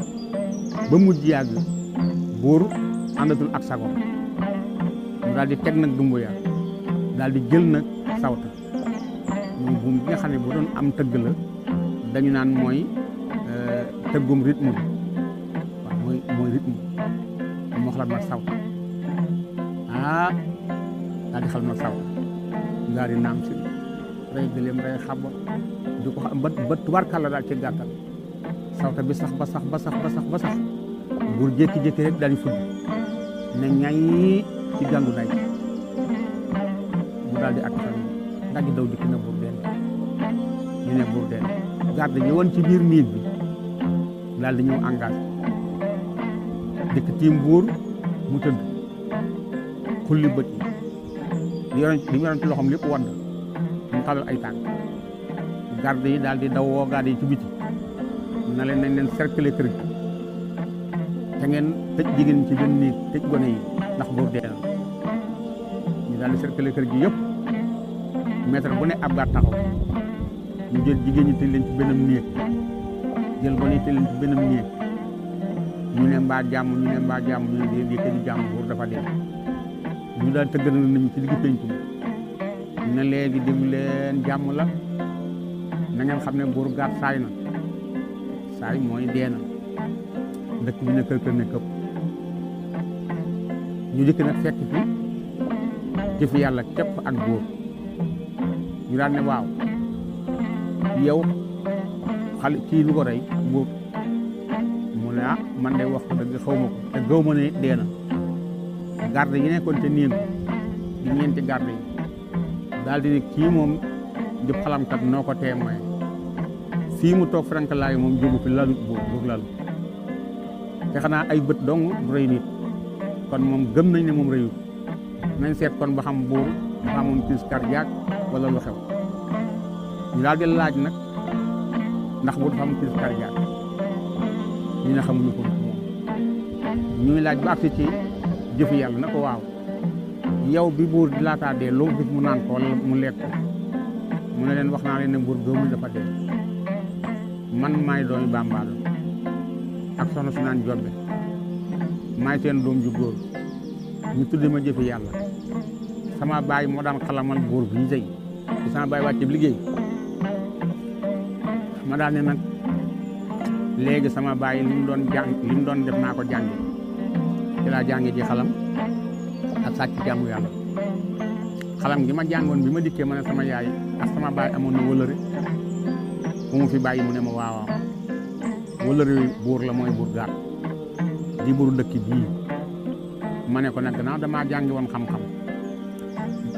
ba mujj yàgg buur àndatul ak sagoom mu daal di teg nag dumb ya daal di jël nag sawta muy buum bi nga xam ne bu doon am tëgg la dañu naan mooy tëggum rythme bi waaw mooy rythme moo xalam nag sawta daal di xalam nag sawta ngaa di naam si rey gëléem rey xaba di ko xam ba tubaarkàlla daal ci gàttal sawta bi sax ba sax buur jékki-jékki rek daal di fudd ne ñay ci gàngu day mu daal di ak fan daal di daw dikk na buur deen ñu ne buur deen garde yi woon ci biir néeg bi daal di ñëw engagé dikk tiim buur mu tëdd xulli bët yi li mu yoroon ci loxoom lépp wadd mu xalal ay tànk garde yi daal di daw woo garde yi ci biti na leen nañ leen cercler kër gi te ngeen tëj jigéen ci benn néeg tëj gone yi ndax buur dee na ñu daal di cercler kër gi yëpp mètre bu ne ab garde taxaw ñu jël jigéen ñi tëj leen ci benn néeg jël gone yi tëj leen ci benn néeg ñu ne mbaa jàmm ñu ne di tëj jàmm buur dafa dee ñu daal tëggal nañu ci digg penc mi ne léegi déglu leen jàmm la na ngeen xam ne buur gaat saay na saay mooy dee na dëkk bi ne kër ne këpp ñu dikk nag fekk fi jëfi yàlla képp ak buur ñu daan ne waaw yow xale kii lu ko rey buur mu ne man de wax ko dëgg xaw ma ko te gaw ma ne dee na garde yi nekkoon te néeg di ñeenti garde yi daal di ne kii moom di xalamkat noo ko témoin fii mu toog frankalaayu moom jógu fi lalut buur lalu te xanaa ay bët dong du rëy nit kon moom gëm nañ ne moom rëyut nañ seet kon ba xam buur ba xam moom crise cardiaque wala lu xew ñu daal di laaj nag ndax buur dafa am crise cardiaque ñu ne xamuñu ko moom ñuy laaj ba agsi ci jëfi yàlla na ko waaw yow bi buur di laataa dee loo gis mu naan ko wala mu lekk ko mu ne leen wax naa leen ne buur gëmul dafa dee man maay doomi Bamba ak soxna su naan jobbe maay seen doom ju góor ñu tudde ma jëfi yàlla sama baay moo daan xalamal buur bi ñu tey ci sama baay wàcce liggéey ma daal ne nag léegi sama baay li mu doon def naa ko jànge ci laa jànge ji xalam ak sàcc jàmmu yàlla xalam gi ma jàngoon bi ma dikkee ma ne sama yaay ak sama baay amoon na wëlëre bu mu fi bàyyi mu ne ma waawaaw wëlëre buur la mooy buur gaat di buur dëkk bii ma ne ko nag gannaaw damaa jàngi woon xam-xam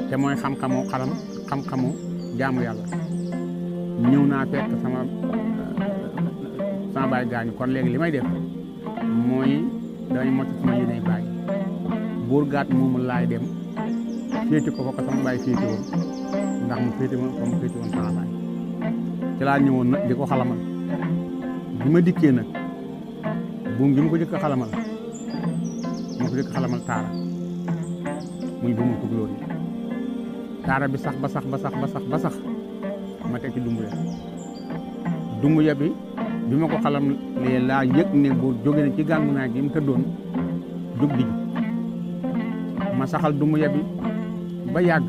te mooy xam-xamu xalam xam-xamu jaamu yàlla ñëw naa fekk sama baay gaañu kon léegi li may def mooy damay mocc sama yéeney baay buur gaat moomu laay dem féete ko fa ko sama baay féete woon ndax mu féete woon comme mu féete woon sama baay ci laa ñëwoon nag di ko xalamal bi ma dikkee nag buum gi ma ko jëkk xalamal taara muy buumu tukulóor yi taara bi sax ba sax ma teg ci dumbuya bi ma ko xalam lee laa yëg ne buur jóge na ci gàngu naa gi mu tëddoon jug di ma saxal du mu yebi ba yàgg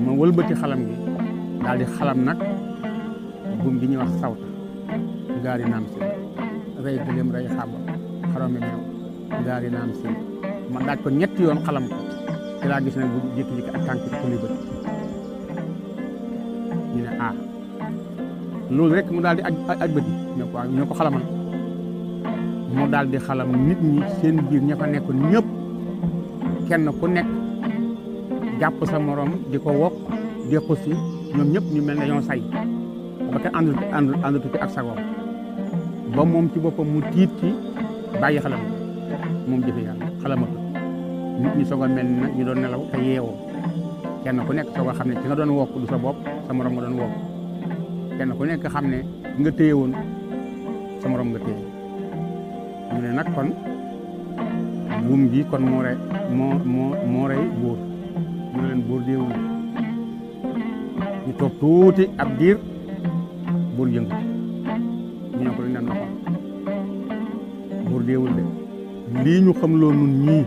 ma wëlbati xalam gi daal di xalam nag buum gi ñuy wax sawta gaari naam si rey gëléem rey xàmba xarome meew gaari naam si ma daaj ko ñetti yoon xalam ko ci laa gis nag bu jékki-jékki ak tànk ko li bët ñu ne loolu rek mu daal di aj bët yi ñu ko xalamal mu daal di xalam nit ñi seen biir ña fa nekkoon ñëpp kenn ku nekk jàpp sa morom di ko wokk di ko si ñoom ñëpp ñu mel ne ñoo say ba kenn àndatu ci ak sagoom ba moom ci boppam mu tiit ci bàyyi xalam moom jëfe yàlla xalamatu nit ñi soog a mel ni nag ñu doon nelaw te yeewoo kenn ku nekk soog a xam ne ci nga doon wokk du sa bopp sa morom nga doon wokk kenn ku nekk xam ne ki nga téye woon sa morom nga téye ñu ne nag kon buum gi kon moo rey buur mu ne leen buur déewul ñu toog tuuti ab diir buur yëngu ñu ne ko lu nen waxoon buur déewul de lii ñu xam loo nun ñii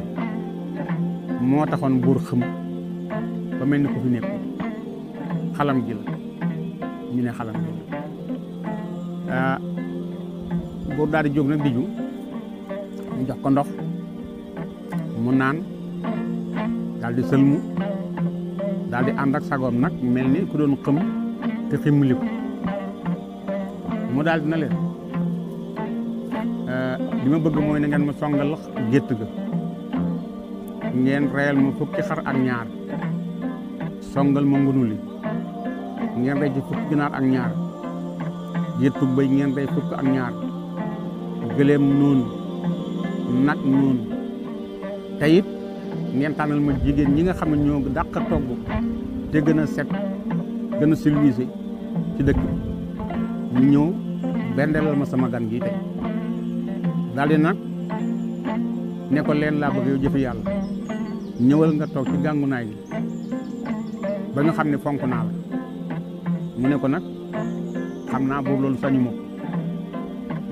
moo taxoon buur xëm ba mel ni ko fi nekk xalam gi la ñu ne xalam gi la buur daal di jóg nag diju ñu jox ko ndox mu naan daal di sëlmu daal di ànd ak sagoom nag mel ni ku doon xëm te ximmili ko mu daal dina leen li ma bëgg mooy na ngeen ma songal gétt ga ngeen reyal ma fukki xar ak ñaar songal ma ngunu li ngeen rey ci fukki ginaar ak ñaar géttu bëy ngeen rey fukk ak ñaar gëléem noonu nag noonu te it ngeen tànnal ma jigéen ñi nga xam ne ñoo dàq togg te gën a set gën a civilisé ci dëkk ñu ñëw bendelal ma sama gan gi tey daal di nag ne ko leen laa bëgg yow jëfe yàlla ñëwal nga toog ci gàngunaay gi ba ñu xam ne fonk naa la mu ne ko nag xam naa buur loolu sañu ma ko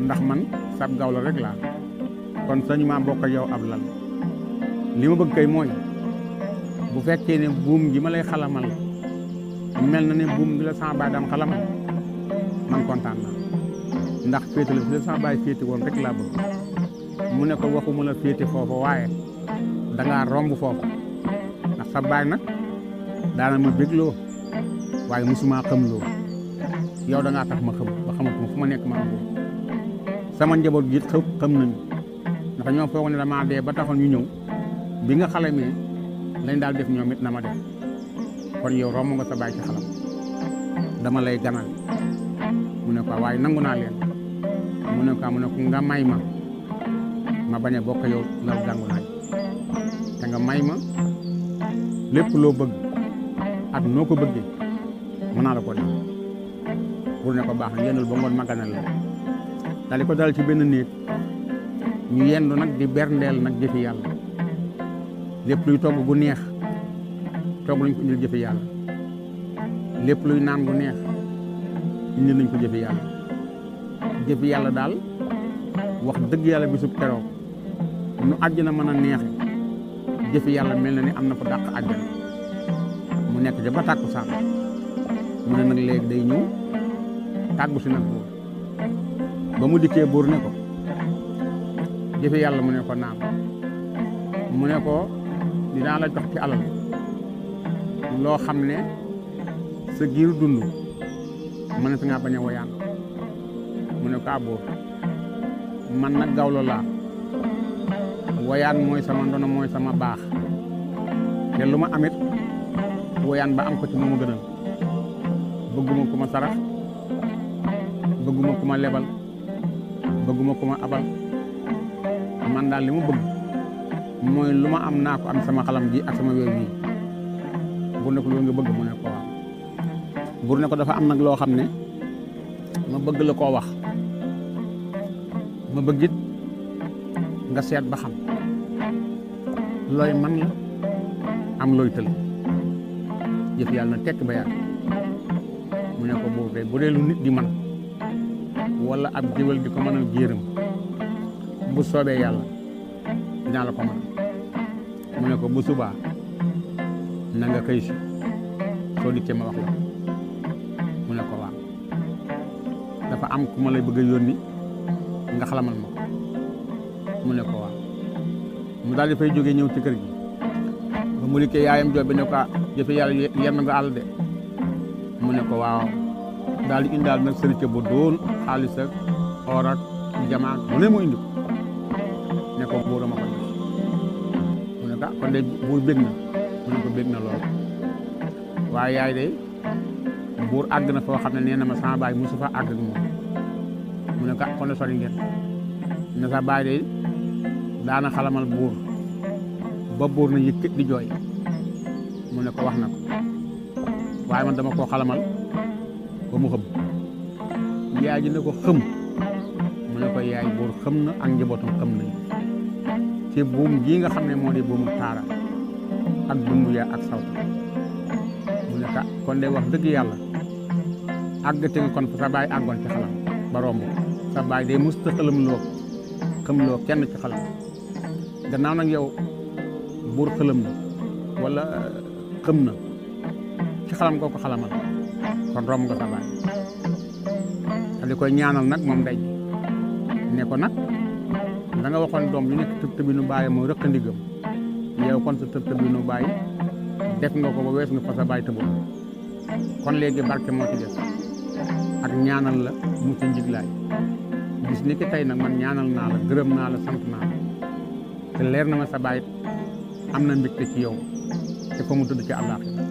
ndax man sab gaw la rek laa kon sañu maa bokk ak yow ab lal li ma bëgg kay mooy bu fekkee ne buum gi ma lay xalamal mel na ne buum gi la sama baay daan xalamal man kontaan naa ndax féete la fi la sama baay féete woon rek laa bëgg mu ne ko waxuma la féete foofa waaye dangaa romb foofa ndax sa baay nag daana ma bégloo waaye musuma xamloo yow dangaa tax ma xam ba xamatuma fu ma nekk ma am sama njaboot gi xam nañu ndax ñoom foog ne damaa dee ba taxoon ñu ñëw bi nga xalamee lañ daal def ñoom it na ma def kon yow romb nga sa baay ci xalam dama lay ganal mu ne ko waaye nangu naa leen mu ne ko nga may ma bañ a bokk yow lal gàngu naay te nga may ma lépp loo bëgg ak noo ko bëggee mën naa la ko def pour ne ko baax na yendul ba ngoon ma ganal la daal di ko dal ci benn néeg ñu yendu nag di berndeel nag jëfi yàlla lépp luy togg gu neex togg nañ ko indil jëfi yàlla lépp luy naan gu neex indil nañ ko jëfi yàlla daal wax dëgg yàlla bisub keroog nu àjjana mën a neexe jëfi yàlla mel na ni am na fa dàq àjjana mu nekk ja ba tàkku sax mu ne nag léegi day ñëw tàggu si nag buur ba mu dikkee buur ne ko jëfe yàlla mu ne ko naam mu ne ko dinaa la jox ci alal loo xam ne sa giir dund mën na fi ngaa bañ a woyaan mu ne ko buur man nag gawlo laa woyaan mooy sama ndono mooy sama baax te lu ma amit woyaan ba am ko ci moo ma gënal bëgguma ku ma sarax bëgguma ku ma lebal bëgguma ku ma abal man daal li ma bëgg mooy lu ma am naa ko am sama xalam ji ak sama wéew yi buur ne ko loolu nga bëgg mu ne ko waaw buur ne ko dafa am nag loo xam ne ma bëgg la koo wax ma bëgg it nga seet ba xam looy man la am looy tël jëf yàlla na tekk ba yàgg mu ne ko boobu de bu dee lu nit di man wala ab géwél di ko mënal géeram bu soobee yàlla dinaa la ko mën mu ne ko bu subaa na nga xëy si soo dikkee ma wax la mu ne ko waaw dafa am ku ma lay bëgg a yónni nga xalamal ma ko mu ne ko waaw mu daal di fay jógee ñëw ci kër gi ba mu dikkee yaayam joobe ne ko jëfe yàlla yenn nga àll de mu ne ko waaw daal di indaal nag sërite bu doon xaalis ak or ak jamaa mu ne mu indi ko ne ko buur ma ko jox mu ne ko kon de buur bég na mu ne ko bég na lool waaye yaay de buur àgg na foo xam ne nee na ma sama baay mosu fa àgg ak moom mu ne ko kon de sori ngeen ne sa baay de daana xalamal buur ba buur na yëkkat di jooy mu ne ko wax na ko waaye man dama koo xalamal ba mu xëm yaay ji ne ko xëm mu ne ko yaay buur xëm na ak njabootam xëm nañu ci buum gii nga xam ne moo di buumu taara ak dumb yaa ak sawta mu ne ka kon de wax dëgg yàlla àgg te nga kon fa sa baay àggoon ci xalam ba romb sa baay de musta xëmloo kenn ci xalam gannaaw nag yow buur xëlam na wala xëm na ci xalam koo ko xalamal kon romb nga sa baay di koy ñaanal nag moom ndey ne ko nag da nga waxoon doom yu nekk tëb tëbinu bàyyi moo rëq ndigam yow kon sa tëb tëbinu bàyyi def nga ko ba wees nga fa sa bàyyi tëbul kon léegi barke moo ci des ak ñaanal la mu ci njiglaay bis ni ki tey nag man ñaanal naa la gërëm naa la sant naa la te leer na ma sa bàyyi am na mbégte ci yow te fa mu tëdd ci àllaaxira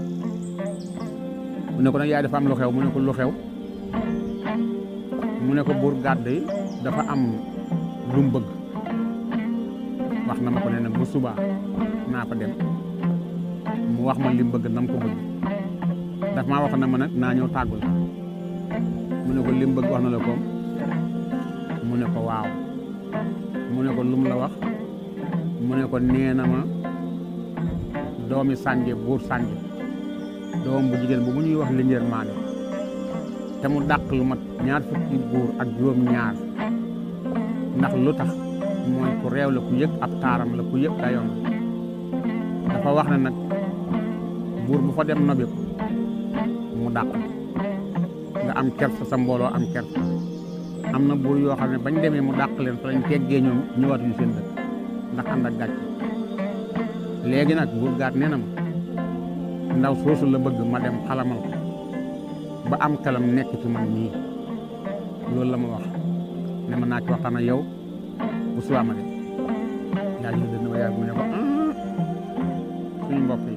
mu ne ko nag yaay dafa am lu xew mu ne ko lu xew mu ne ko buur gàdde dafa am lu mu bëgg wax na ma ko ne nag bu subaa naa fa dem mu wax ma li mu bëgg nam ko bëgg daf maa wax na ma nag naa ñëw tàggu la mu ne ko li mu bëgg wax na la ko mu ne ko waaw mu ne ko lu mu la wax mu ne ko nee na ma doomi sànje buur sànje doom bu jigéen bu ñuy wax lingeer maane te mu dàq lu mat ñaar fukki buur ak juróom ñaar ndax lu tax mooy ku réew la ku yëg ab taaram la ku yëg dayoon dafa wax ne nag buur bu fa dem nobi ko mu dàq nga am kersa sa mbooloo am kersa am na buur yoo xam ne bañ demee mu dàq leen fa lañ teggee ñoom ñëwaatuñu seen dëkk ndax ànd ak gàcc léegi nag buur gaat nee na ma ndaw soosu la bëgg ma dem xalamal ko ba am xelam nekk ci man nii loolu la ma wax ne ma naa ci waxtaan ak yow bu subaa ma dem yaa ngi dënn ma yàgg mu ne ko suñu mbokk yi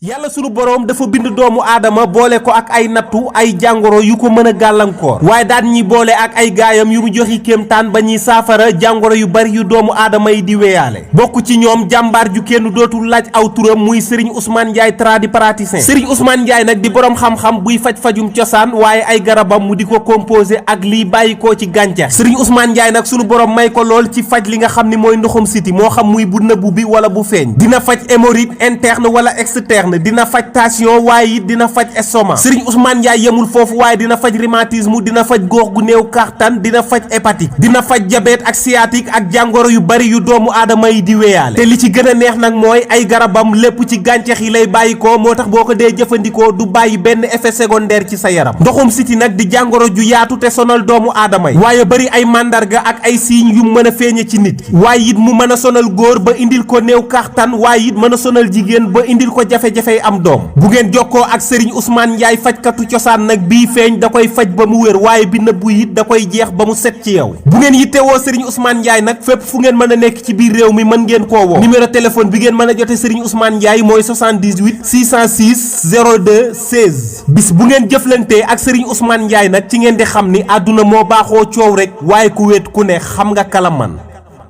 yàlla sunu boroom dafa bind doomu aadama boole ko ak ay nattu ay jàngoro yu ko mën a gàllankoor waaye daan ñi boole ak ay gaayam yu mu joxi kéemtaan ba ñuy saafara jàngoro yu bari yu doomu aadama yi di weyaale bokk ci ñoom jàmbaar ju kenn dootul laaj aw turam muy Serigne Ousmane Ndiaye tradipraticien Serigne Ousmane Ndiaye nag di boroom xam-xam buy faj-fajum cosaan waaye ay garabam mu di ko composé ak liy bàyyi koo ci gàncax Serigne Ousmane Ndiaye nag sunu boroom may ko lool ci faj li nga xam ni mooy ndoxum siti moo xam muy bu nëbbu bi wala bu feeñ dina faj hémorroïde interne wala externe dina faj tension waaye it dina faj estomac Serigne Ousmane Ndiaye yemul foofu waaye dina faj rhumatisme dina faj góox gu néew kàttan dina faj hépatique dina faj diabète ak sciatique ak jàngoro yu bari yu doomu aadama yi di weyaale te li ci gën a neex nag mooy ay garabam lépp ci gàncax yi lay bàyyi ko moo tax boo ko dee jëfandikoo du bàyyi benn effet secondaire ci sa yaram ndoxum siti nag di jàngoro ju yaatu te sonal doomu aadama yi waaye bari ay màndarga ak ay signes yu mën a feeñe ci nit ki waaye it mu mën a sonal góor ba indil ko néew kàttan waaye it mën a sonal jigéen ba indil ko jafe-jafey am doom bu ngeen jokkoo ak Serigne Ousmane Ndiaye fajkatu cosaan nag bii feeñ da koy faj ba mu wér waaye bi nëbbu it da koy jeex ba mu set ci yow bu ngeen yittewoo Serigne Ousmane Ndiaye nag fépp fu ngeen mën a nekk ci biir réew mi mën ngeen koo woo numéro téléphone bi ngeen mën a jote Serigne Ousmane Ndiaye mooy 78 606 02 16 bis bu ngeen jëflantee ak Serigne Ousmane Ndiaye nag ci ngeen di xam ni àdduna moo baaxoo coow rek waaye ku wéet ku ne xam nga kala man